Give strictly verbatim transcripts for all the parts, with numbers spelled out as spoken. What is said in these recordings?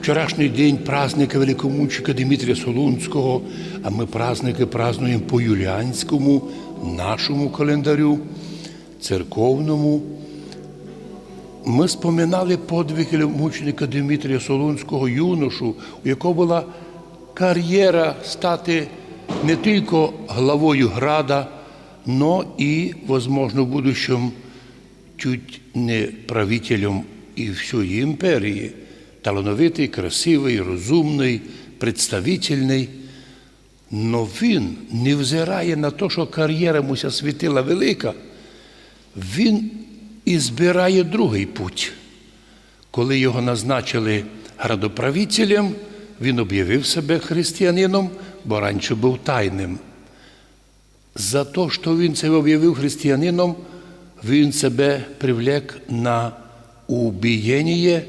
Вчорашній день праздника великомученика Димитрія Солунського, а мы праздники празднуєме по юліанському, нашому календарю, церковному. Мы споминали подвиг великомученика Димитрія Солунського, юношу, у якого была карєра стати не тілько главою града, но і, возможно, в будущем чуть не правителем і всьої імперії. Талановитый, красивый, розумный, представительный. Но він, не взирає на то, што карєра му ся світила велика, він избирає другый путь. Коли його назначили градоправителем, він обявив себе християнином, бо раніше быв тайным. За то, што він себе обявив християнином, він себе привлек на убієніє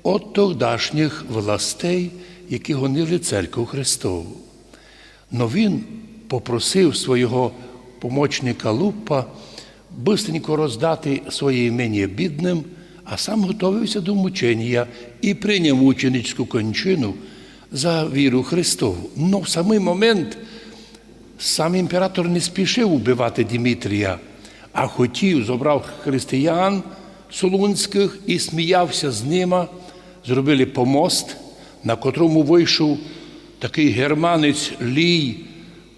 од тогдашніх властей, які гонили Церкву Христову. Но він попросив свого помочника Луппа быстренько роздати своє іменіє бідным, а сам готовив ся до мученія і прийняв мученичську кончину за віру Христову. Но в самый момент сам імператор не спішив убивати Димитрія, а хотів, зобрав християн солунськых і сміяв ся з нима. Зробили помост, на котрому вышов такый германець Лій,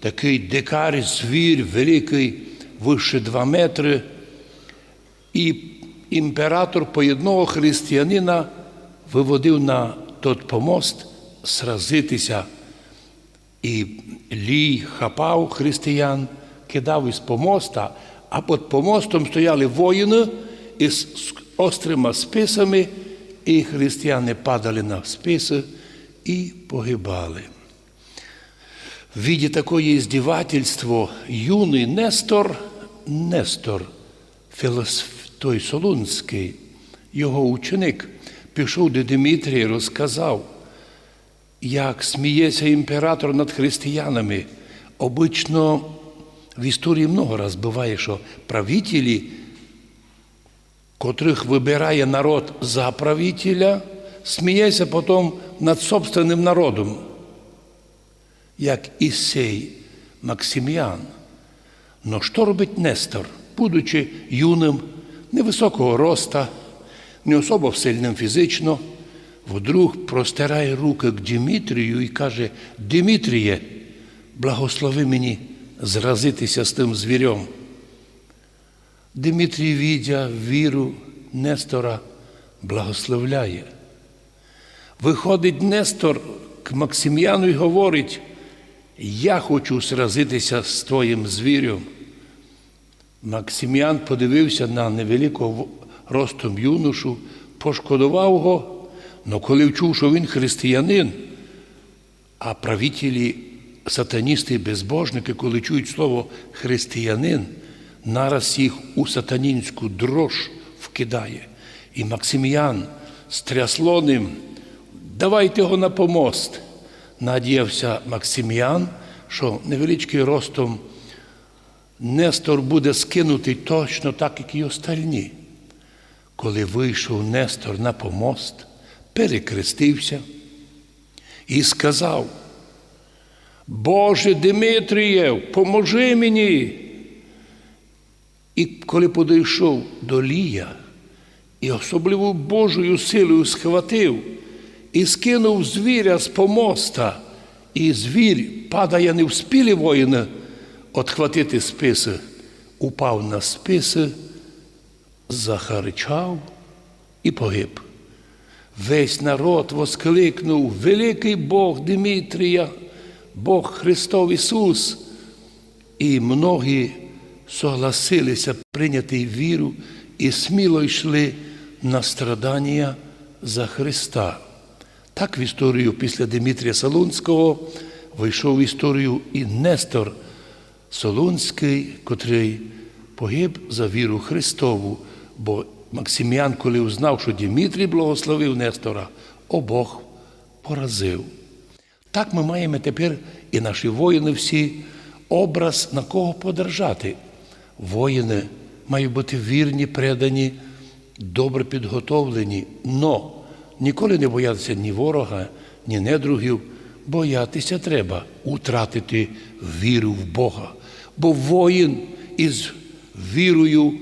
такый дикарь, звір великый, выше два метры. І імператор по єдного християнина выводив на тот помост сразити ся. І Лій хапав християн, кидав из помоста, а під помостом стояли воїны из, з острима списами, і християни падали на списы і погибали. Видя такоє издевательство, юный Нестор, Нестор, філософ, той Солунськый, його ученик, пішов до Димитрія і розказав, як сміє ся імператор над християнами. Обычно в історії много раз быває, што правителі, котрых выбирає народ за правителя, сміє ся потом над собственным народом, як і сей Максиміан. Но што робить Нестор? Будучи юным, невысокого роста, не особо сильным фізично, вдруг простирає рукы к Димитрію і каже: «Димитріє, благослови мені зразити ся з тым звірьом». Димитрій, видя віру Нестора, благословляє. Выходить Нестор к Максиміану і говорить: «Я хочу сразити ся з твоїм звірьом». Максиміан подивив ся на невеликого в-, ростом юношу, пошкодовав го, но коли вчув, што він християнин, а правителі, сатаністы і безбожникы, коли чують слово християнин, нараз їх у сатанінську дрож вкидає. І Максиміан стрясло ним: «Давайте го на помост». Надіяв ся Максиміан, што невеличкый ростом Нестор буде скинутый точно так, як і остальні. Коли вышов Нестор на помост, перекрестив ся і сказав: «Боже Димитрієв, поможи мені!» І коли подойшов до Лія, і особливо Божою силою схватив і скинув звіря з помоста, і звір, падає, не вспіли воїны одхватити списы, упав на списы, захарчав і погиб. Весь народ воскликнув: «Великый Бог Димитрія, Бог Христов Ісус!» І многі согласили ся прийняти віру і сміло йшли на страданія за Христа. Так в історію після Димитрія Солунського войшов в історію і Нестор Солунськый, котрый погиб за віру Христову, бо Максиміан, коли узнав, што Димитрій благословив Нестора, обох поразив. Так мы маєме тепер і наші воїны всі образ, на кого подражати. Воїны мають быти вірні, предані, добре підготовлені, но Ніколи не боятися ні ворога, ні недругів. Боятися треба утратити віру в Бога. Бо воїн із вірою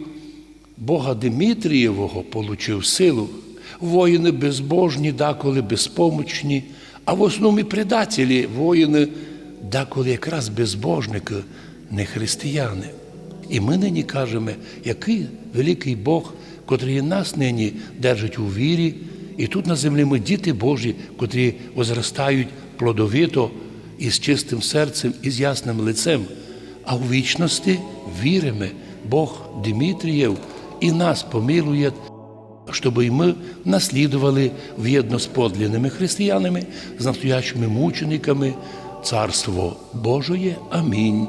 Бога Димитрієвого получив силу. Воїни безбожні, деколи безпомочні, а в основному і предателі воїни деколи якраз безбожники, не християни. І ми нині кажемо, якый великый Бог, котрый і нас нині держить у вірі, і тут на землі ми діти Божі, котрі возростають плодовито і з чистым серцем, і з ясным лицем. А у вічности віриме, Бог Димитрієв і нас помилує, щоб і ми наслідовали вєдно з подлинными християнами, з настоящыми мучениками Царство Божоє. Амінь.